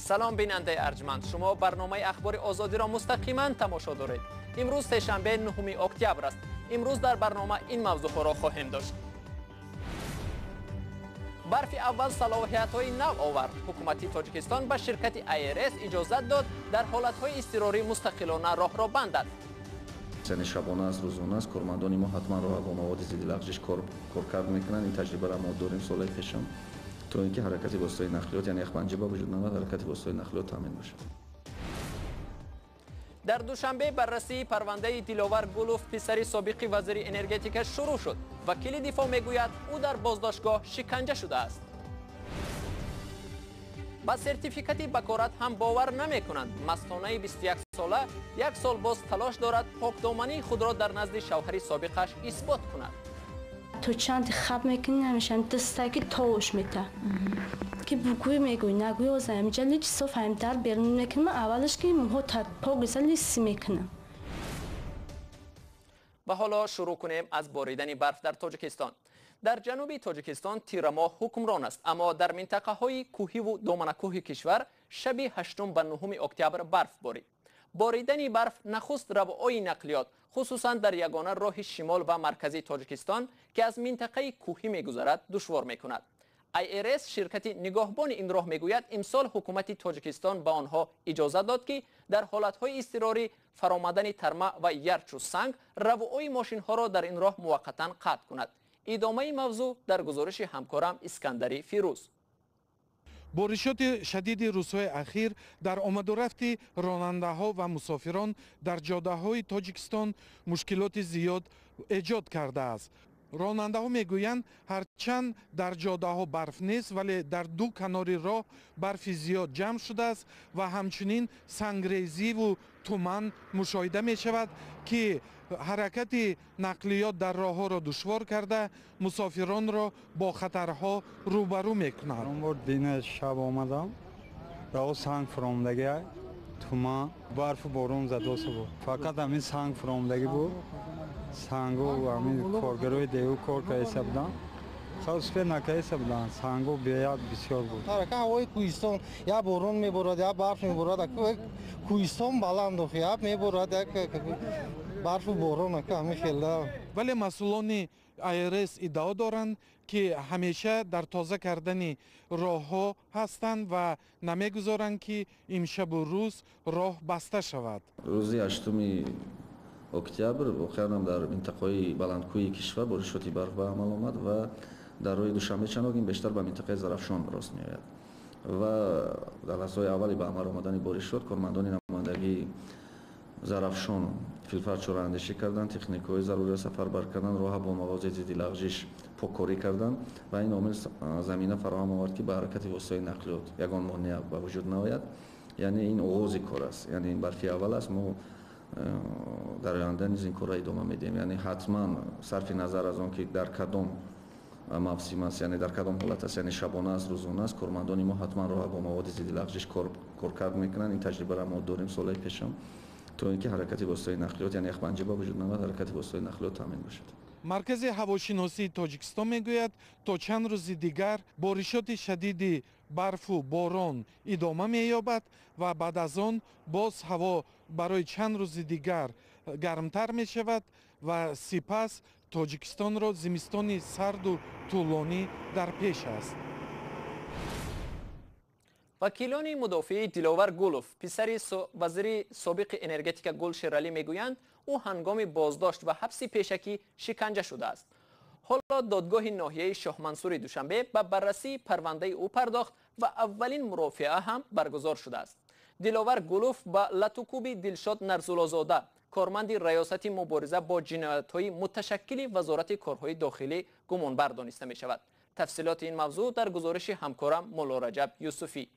Салом, бинандаи арҷманд. Шумо барномаи Ахбори Озодиро мустақиман тамошо доред. Имрӯз сешанбе, 9 октябр аст. Имрӯз дар барнома ин мавзӯъҳоро хоҳем дошт. Барфи аввал салоҳиятҳои нав овард. Ҳукумати Тоҷикистон ба ширкати АРС иҷозат дод, дар ҳолатҳои изтирорӣ мустақилона роҳро бандад. Яъне шабона аст, рӯзона аст, кормандони мо ҳатман роҳ бо маводи зидди лағжиш коркард мекунанд. Ин таҷрибаро мо дорем солҳои пешам, то ин ки ҳаракати воситаи нақлиёт, яъне яхбанҷӣ ба вуҷуд наояд, ҳаракати воситаи нақлиёт таъмин бошад. Дар Душанбе баррасии парвандаи Диловар Гулов, писари собиқи вазири энергетика, шурӯъ шуд. Вакили дифоъ мегӯяд, ӯ дар боздоштгоҳ шиканҷа шудааст. Ба сертификати бакорат ҳам бовар намекунанд. Мастонаи 21 сола як сол боз талош дорад покдомании худро дар назди шавҳари собиқаш исбот кунад. То чанди хаб мекунӣ, ҳамешам дастаки товуш мета, ки бугӯй мегӯй, нагӯй, оза ҳамиҷа личи соф ҳам дар берун мекунам. Аввалаш ки мӯҳо погиса лиси мекунам. Ва ҳоло шурӯъ кунем аз боридани барф дар Тоҷикистон. Дар ҷануби Тоҷикистон тирамоҳ ҳукмрон аст, аммо дар минтақаҳои кӯҳиву доманакӯҳи кишвар шаби 8 ба 9 октябр барф борид. Боридани барф нахуст равои нақлиёт, хусусан дар ягона роҳи шимол ва маркази Тоҷикистон, ки аз минтақаи кӯҳӣ мегузарад, душвор мекунад. АРС, ширкати нигоҳбони ин роҳ, мегӯяд, имсол ҳукумати Тоҷикистон ба онҳо иҷозат дод, ки дар ҳолатҳои изтирорӣ, фаромадани тарма ва ярчу санг, равои мошинҳоро дар ин роҳ муваққатан қатъ кунад. Идомаи мавзӯъ дар гузориши ҳамкорам Искандари Фирӯз. Боришоти шадиди рӯзҳои ахир дар омадурафти ронандаҳо ва мусофирон дар ҷодаҳои Тоҷикистон мушкилоти зиёд эҷод кардааст. Ронандаҳо мегӯянд, ҳарчанд дар ҷодаҳо барф нест, вале дар ду канори роҳ барфи зиёд ҷамъ шудааст ва ҳамчунин сангрезиву туман мушоҳида мешавад, ки ҳаракати нақлиёт дар роҳҳоро душвор карда, мусофиронро бо хатарҳо рӯбарӯ мекунад. Дина шаб омадам, раҳо санг фуромдагӣ, туман, барфу борон задоса буд. Фақат ҳамин санг фуромдагӣ буд. Сангу ҳамин коргарои деву кор кардиса буданд, успе накардиса буданд. Сангу беяд бисёр буд. Ҳавои кӯҳистон, як борон меборад, як барф меборад. Кӯҳистон баланд, як меборад, як барфу борон, ҳамин хела. Вале масъулони АРС иддао доранд, ки ҳамеша дар тоза кардани роҳҳо ҳастанд ва намегузоранд, ки имшабу рӯз роҳ баста шавад. Рӯзи 8 октябр воқеан ҳам дар минтақаҳои баландкӯҳии кишвар боришоти барф ба амал омад ва дар роҳи Душанбе Чаног, ин бештар ба минтақаи Зарафшон рост меояд. Ва дар лаҳзаҳои аввали ба амал омадани боришот кормандони намояндагии Зарафшон филфар чораандешӣ карданд, техникаҳои заруриро сафарбар карданд, роҳа бо маводи зидди лағжиш поккорӣ карданд ва ин омил замина фароҳам овард, ки ба ҳаракати воситаи нақлиёт ягон монеа ба вуҷуд наояд. Яъне ин оғози кор аст, яъне ин барфи аввал аст. Мо дар оянда низ ин корро идома медиҳем. Яъне ҳатман, сарфи назар аз он ки дар кадом мавсим аст, яъне дар кадом ҳолат аст, яъне шабона аст, рӯзона аст, кормандони мо ҳатман роҳа бо маводи зидди лағжиш коркард мекунанд. Ин таҷрибаро мо дорем солҳои пешам, то ин ки ҳаракати воситаи нақлиёт, яъне яхбанҷӣ ба вуҷуд наояд, ҳаракати воситаи нақлиёт таъмин бошад. Маркази ҳавошиносии Тоҷикистон мегӯяд, то чанд рӯзи дигар боришоти шадиди барфу борон идома меёбад ва баъд аз он боз ҳаво барои чанд рӯзи дигар гармтар мешавад ва сипас Тоҷикистонро зимистони сарду тӯлонӣ дар пеш аст. Вакилони мудофии Диловар Гулов, писари вазири собиқи энергетика Гул Шералӣ, мегӯянд, ӯ ҳангоми боздошт ва ҳабси пешакӣ шиканҷа шудааст. Ҳоло додгоҳи ноҳияи Шоҳмансури Душанбе ба баррасии парвандаи ӯ пардохт ва аввалин мурофиа ҳам баргузор шудааст. Диловар Гулов ба латукӯби Дилшод Нарзуллозода, корманди раёсати мубориза бо ҷиноятҳои муташаккили Вазорати корҳои дохилӣ, гумонбар дониста мешавад. Тафсилоти ин мавзӯъ дар гузориши ҳамкорам Муллораҷаб Юсуфӣ.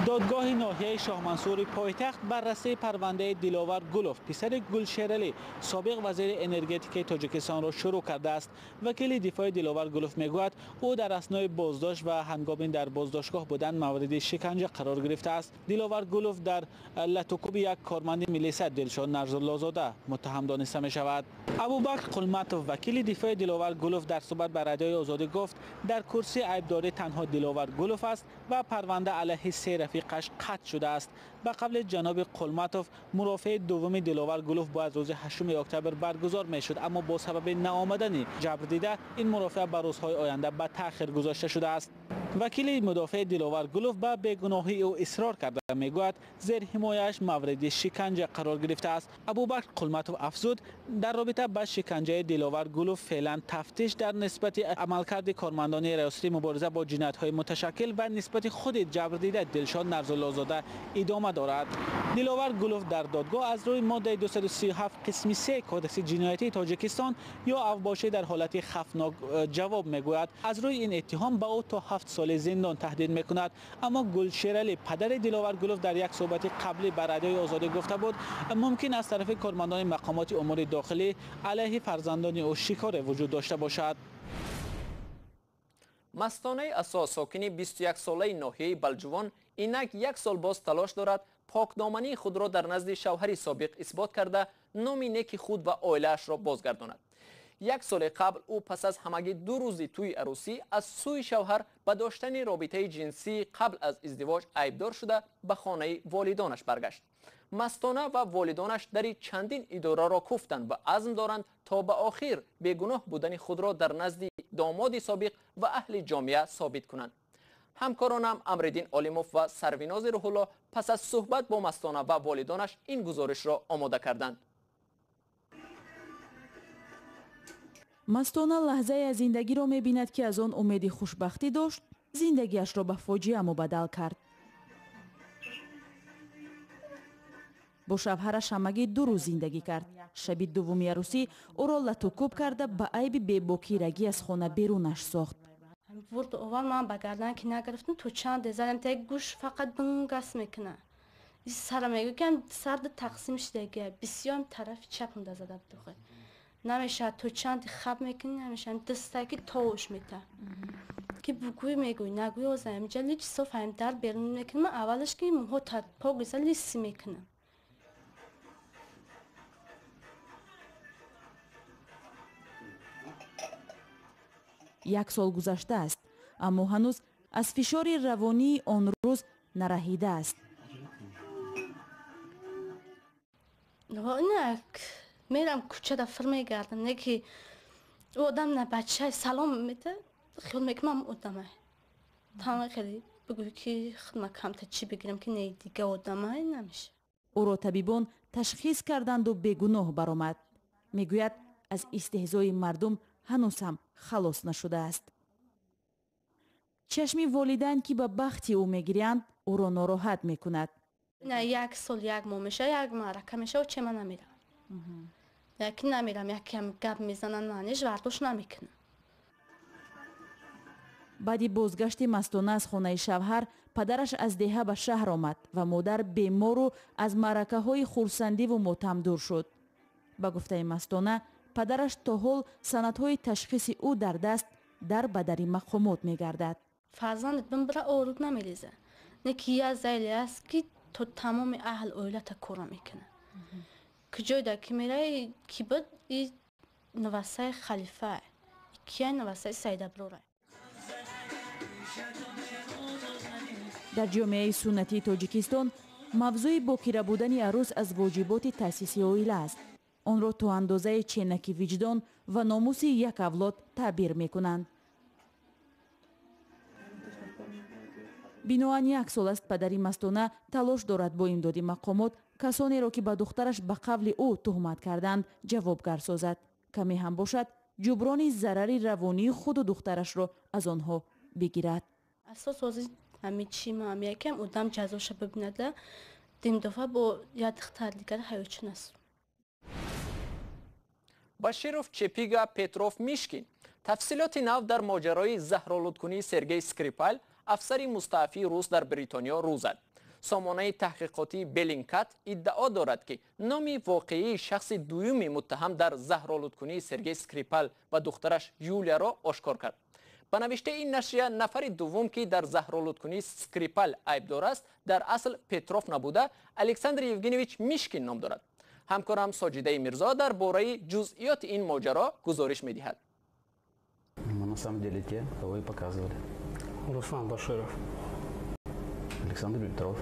Додгоҳи ноҳияи Шоҳмансури пойтахт баррасии парвандаи Диловар Гулов, писари Гулшералӣ, собиқ вазири энергетикаи Тоҷикистонро шурӯъ кардааст. Вакили дифои Диловар Гулов мегӯяд, ӯ дар аснои боздошт ва ҳангоми дар боздоштгоҳ будан мавриди шиканҷа қарор гирифтааст. Диловар Гулов дар латукуби як корманди милиса Дилшод Нарзуллозода муттаҳам дониста мешавад. Абубакр Қулматов, вакили дифои Диловар Гулов, дар суҳбат ба Радиои Озодӣ гуфт, дар курсии айбдорӣ танҳо Диловар Гулов аст ва парванда алайҳи се рафиқаш қатъ шудааст. Ба қавли ҷаноби Қулматов, мурофиаи дуввуми Диловар Гулов бояд рӯзи 8 октябр баргузор мешуд, аммо бо сабаби наомадани ҷабрдида ин мурофиа ба рӯзҳои оянда ба таъхир гузошта шудааст. Вакили мудофеи Диловар Гулов ба бегуноҳии ӯ исрор карда мегӯяд, зерҳимояаш мавриди шиканҷа қарор гирифтааст. Абубакр Қулматов афзуд, дар робита ба шиканҷаи Диловар Гулов феълан тафтиш дар нисбати амалкарди кормандони Риёсати мубориза бо ҷиноятҳои муташаккил ва нисбати худи ҷабрдида Дилшод Нарзуллозода идома дорад. Диловар Гулов дар додгоҳ аз рӯи моддаи 237 қисми 3 Кодекси ҷиноятии Тоҷикистон ё авбошӣ дар ҳолати хавфнок ҷавоб мегӯяд. Аз рӯи ин иттиҳом ба ӯ то 7 соли зиндон таҳдид мекунад. Аммо Гулшералӣ, падари Диловар Гулов, дар як суҳбати қаблӣ ба Радиои Озодӣ гуфта буд, мумкин аз тарафи кормандони мақомоти умури дохилӣ алайҳи фарзандони ӯ шикоре вуҷуд дошта бошад. Мастонаи Асо, сокини 21-солаи ноҳияи Балҷувон, инак як сол боз талош дорад покдомании худро дар назди шавҳари собиқ исбот карда, номи неки худ ва оилаашро бозгардонад. Як соли қабл ӯ пас аз ҳамагӣ 2 рӯзи тӯи арӯсӣ аз сӯи шавҳар ба доштани робитаи ҷинсӣ қабл аз издивоҷ айбдор шуда ба хонаи волидонаш баргашт. Мастона ва волидонаш дари чандин идораро куфтанд ва азм доранд то ба охир бегуноҳ будани худро дар назди домоди собиқ ва аҳли ҷомеа собит кунанд. Ҳамкоронам Амриддин Олимов ва Сарвинози Рӯҳулло пас аз суҳбат бо Мастона ва волидонаш ин гузоришро омода карданд. Мастона лаҳзае аз зиндагиро мебинад, ки аз он умеди хушбахтӣ дошт, зиндагиашро ба фоҷиа мубаддал кард. Бо шавҳараш ҳамагӣ 2 рӯз зиндагӣ кард. Шаби дуввуми арӯсӣ ӯро латукӯб карда ба айби бебокирагӣ аз хона берунаш сохт. Бурд овар ман ба гардан ки нагирифтам, то чанд задам, та гӯш фақат бунгас мекунад. Сара мегӯям, сард тақсим шудагия, бисёр тарафи чапам да зада буд. Намешавад, то чанд хаб мекунӣ, намешавад, дастае ки тош мета. Ки бугӯй мегӯй, нагӯй озам, инҷа лич соф ҳам дар берун мекунам, аввалаш ки мӯҳо пок лиси мекунам. Як сол гузаштааст, аммо ҳанӯз аз фишори равонии он рӯз нараҳидааст. Мерам кӯчада фир мегардам, не ки ӯ одам на бача салом мета, хиёл мекунам одамай. Тама хеле бигӯй ки хидма камта чӣ бигирам ки не дига одамай намеша. Ӯро табибон ташхис карданду бегуноҳ баромад. Мегӯяд, аз истеҳзои мардум ҳанӯз ҳам халос нашудааст. Чашми волидайн, ки ба бахти ӯ мегирянд, ӯро нороҳат мекунад. На як сол як моҳ меша, як маърака меша, чема намерам. Яки намерам, якам гап мезананд, маъниш вардош намекунам. Баъди бозгашти Мастона аз хонаи шавҳар, падараш аз деҳа ба шаҳр омад ва модар бемору аз маъракаҳои хурсандиву мотам дур шуд. Ба гуфтаи Мастона, падараш то ҳол санадҳои ташхиси ӯ дар даст дар ба дари мақомот мегардад. Фарзандат бинбира оруд намереза. Не ки я зайле аст, ки то тамоми аҳл оилата кора мекунад. Куҷойда ки мераи, ки буд и навасаи халифа, кияй навасаи Саидаброра. Дар ҷомеаи суннатии Тоҷикистон мавзӯи бокира будани арӯс аз воҷиботи таъсиси оила аст. Онро то андозаи ченаки виҷдон ва номуси як авлод таъбир мекунанд. Биноан як сол аст падари Мастона талош дорад бо имдоди мақомот касонеро, ки ба духтараш ба қавли ӯ туҳмат карданд, ҷавобгар созад. Каме ҳам бошад, ҷуброни зарари равонии худу духтарашро аз онҳо бигирад. Асос ҳозир ҳами чи ма якам одам ҷазоша бибинада, димдофа бо як духтар дигар ҳаёчун аст. Баширов, Чепига, Петров, Мишкин. Тафсилоти нав дар моҷарои заҳролудкунии Сергей Скрипал, афсари мустаафии рус дар Бритониё рӯ зад. Сомонаи таҳқиқотии Беллингкат иддао дорад, ки номи воқеии шахси дуюми муттаҳам дар заҳролудкунии Сергей Скрипал ва духтараш Юлияро ошкор кард. Ба навиштаи ин нашрия, нафари дуввум, ки дар заҳролудкунии Скрипал айбдор аст, дар асл Петров набуда, Александр Евгеньевич Мишкин ном дорад. Ҳамкорам Соҷидаи Мирзо дар бораи ҷузъиёти ин моҷаро гузориш медиҳад. Мы на самом деле те, кого и показывали. Руслан Баширов. Александр Петров.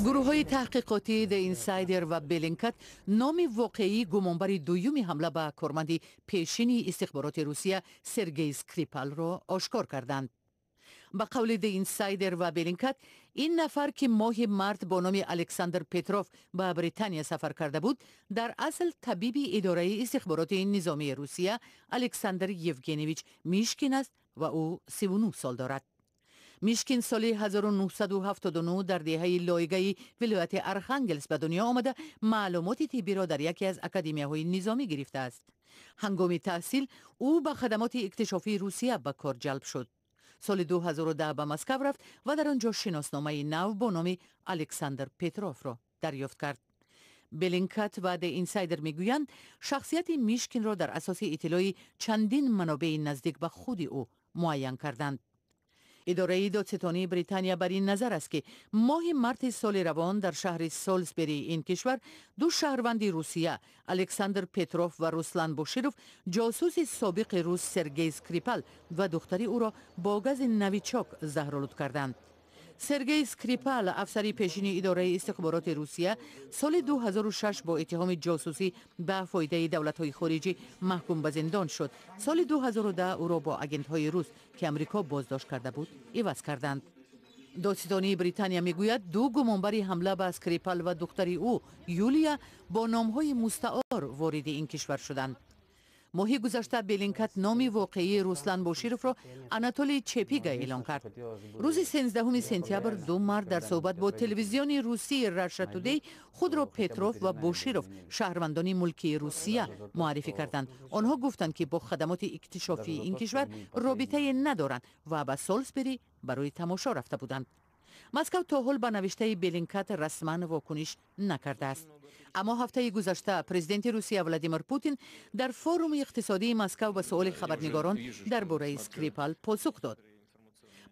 Гурӯҳҳои таҳқиқотии The Insider ва Bellingcat номи воқеии гумонбари дуюми ҳамла ба корманди пешини истихбороти Русия Сергей Скрипалро ошкор карданд. Ба қавли The Insider ва Bellingcat, ин нафар, ки моҳи март бо номи Александр Петров ба Британия сафар карда буд, дар асл табиби идораи истихбороти низомии Русия Александр Евгеньевич Мишкин аст ва ӯ 39 сол дорад. Мишкин соли 1979 дар деҳаи Лойгаи вилояти Архангелс ба дунё омада, маълумоти тиббиро дар яке аз академияҳои низомӣ гирифтааст. Ҳангоми таҳсил ӯ ба хадамоти иктишофии Русия ба кор ҷалб шуд. Соли 2010 ба Москав рафт ва дар он ҷо шиносномаи нав бо номи Александр Петровро дарёфт кард. Беллингкат ва The Insider мегӯянд, шахсияти Мишкинро дар асоси иттилои чандин манобеи наздик ба худи ӯ муайян карданд. Идораи додситонии Британия бар ин назар аст, ки моҳи марти соли равон дар шаҳри Солсберии ин кишвар ду шаҳрванди Русия, Александр Петров ва Руслан Боширов, ҷосуси собиқи рус Сергей Скрипал ва духтари ӯро бо гази Новичок заҳролуд карданд. Сергей Скрипал, афсари пешини идораи истихбороти Русия, соли 2006 бо иттиҳоми ҷосусӣ ба фоидаи давлатҳои хориҷӣ маҳкум ба зиндон шуд. Соли 2010 ӯро бо агентҳои рус, ки Амрико боздошт карда буд, иваз карданд. Додситонии Британия мегӯяд, ду гумонбари ҳамла ба Скрипал ва духтари ӯ Юлия бо номҳои мустаор вориди ин кишвар шуданд. Моҳи гузашта Беллингкат номи воқеии Руслан Бошировро Анатолий Чепига эълон кард. Рӯзи 13 сентябр ду мард дар суҳбат бо телевизиони русии Russia Today худро Петров ва Боширов, шаҳрвандони мулкии Русия, муаррифӣ карданд. Онҳо гуфтанд, ки бо хадамоти иктишофии ин кишвар робитае надоранд ва ба Солсбери барои тамошо рафта буданд. Москав то ҳол ба навиштаи Беллингкат расман вокуниш накардааст. Аммо ҳафтаи гузашта президенти Русия Владимир Путин дар форуми иқтисодии Москав ба суоли хабарнигорон дар бораи Скрипал посух дод.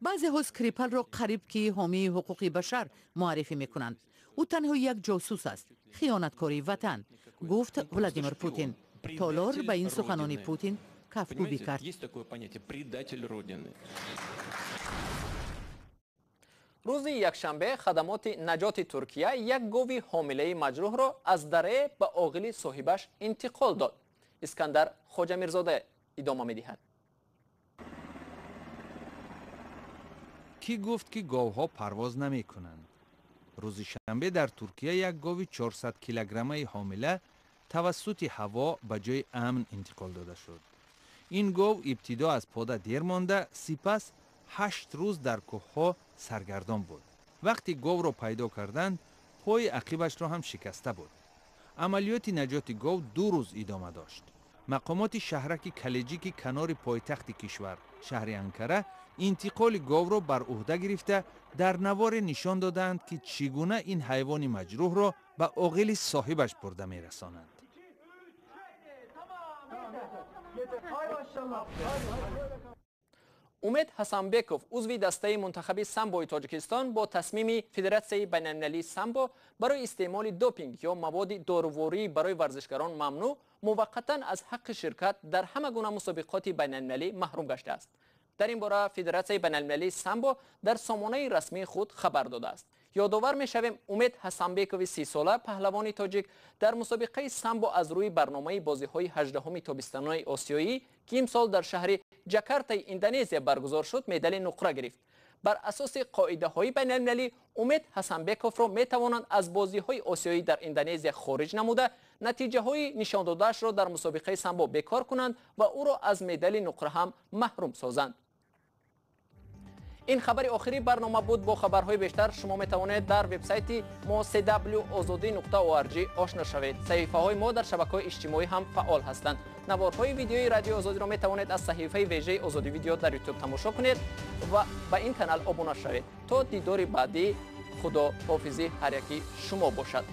Баъзеҳо Скрипалро қариб ки ҳомии ҳуқуқи башар муаррифӣ мекунанд. Ӯ танҳо як ҷосус аст, хиёнаткори ватан, гуфт Владимир Путин. Толор ба ин суханони Путин кафкӯбӣ кард. Рӯзи якшанбе хадамоти наҷоти Туркия як гови ҳомилаи маҷрӯҳро аз дарае ба оғили соҳибаш интиқол дод. Искандар Хоҷамирзода идома медиҳад. Кӣ гуфт, ки говҳо парвоз намекунанд? Рӯзи шанбе дар Туркия як гови 400 килограммаи ҳомила тавассути ҳаво ба ҷои амн интиқол дода шуд. Ин гов ибтидо аз пода дер монда, сипас 8 рӯз дар кӯҳҳо саргардон буд. Вақти говро пайдо карданд, пои ақибашро ҳам шикаста буд. Амалиёти наҷоти гов 2 рӯз идома дошт. Мақомоти шаҳраки Калеҷики канори пойтахти кишвар, шаҳри Анкара, интиқоли говро бар ӯҳда гирифта, дар наворе нишон додаанд, ки чӣ гуна ин ҳайвони маҷрӯҳро ба оғили соҳибаш бурда мерасонанд. Умед Ҳасанбеков, узви дастаи мунтахаби самбои Тоҷикистон, бо тасмими Федератсияи байналмилалии самбо барои истеъмоли допинг ё маводи доруворӣ барои варзишгарон мамнӯъ муваққатан аз ҳаққи ширкат дар ҳама гуна мусобиқоти байналмилалӣ маҳрум гаштааст. Дар ин бора Федератсияи байналмилалии самбо дар сомонаи расмии худ хабар додааст. Ёдовар мешавем, Умед Ҳасанбекови 30-сола, паҳлавони тоҷик, дар мусобиқаи самбо аз рӯи барномаи бозиҳои 18-уми тобистонаи осиёӣ, ки имсол дар шаҳри Ҷакартаи Индонезия баргузор шуд, медали нуқра гирифт. Бар асоси қоидаҳои байналмилалӣ Умед Ҳасанбековро метавонанд аз бозиҳои осиёӣ дар Индонезия хориҷ намуда, натиҷаҳои нишондодаашро дар мусобиқаи самбо бекор кунанд ва ӯро аз медали нуқра ҳам маҳрум созанд. Ин хабари охири барнома буд. Бо хабарҳои бештар шумо метавонед дар вебсайти мо cw.ozodi.org ошно шавед. Саҳифаҳои мо дар шабакаҳои иҷтимоӣ ҳам фаъол ҳастанд. Наворҳои видеои Радиои Озодиро метавонед аз саҳифаи вежаи Озодӣ видео дар Ютуб тамошо кунед ва ба ин канал обуна шавед. То дидори баъдӣ, Худо ҳофизи ҳар яки шумо бошад.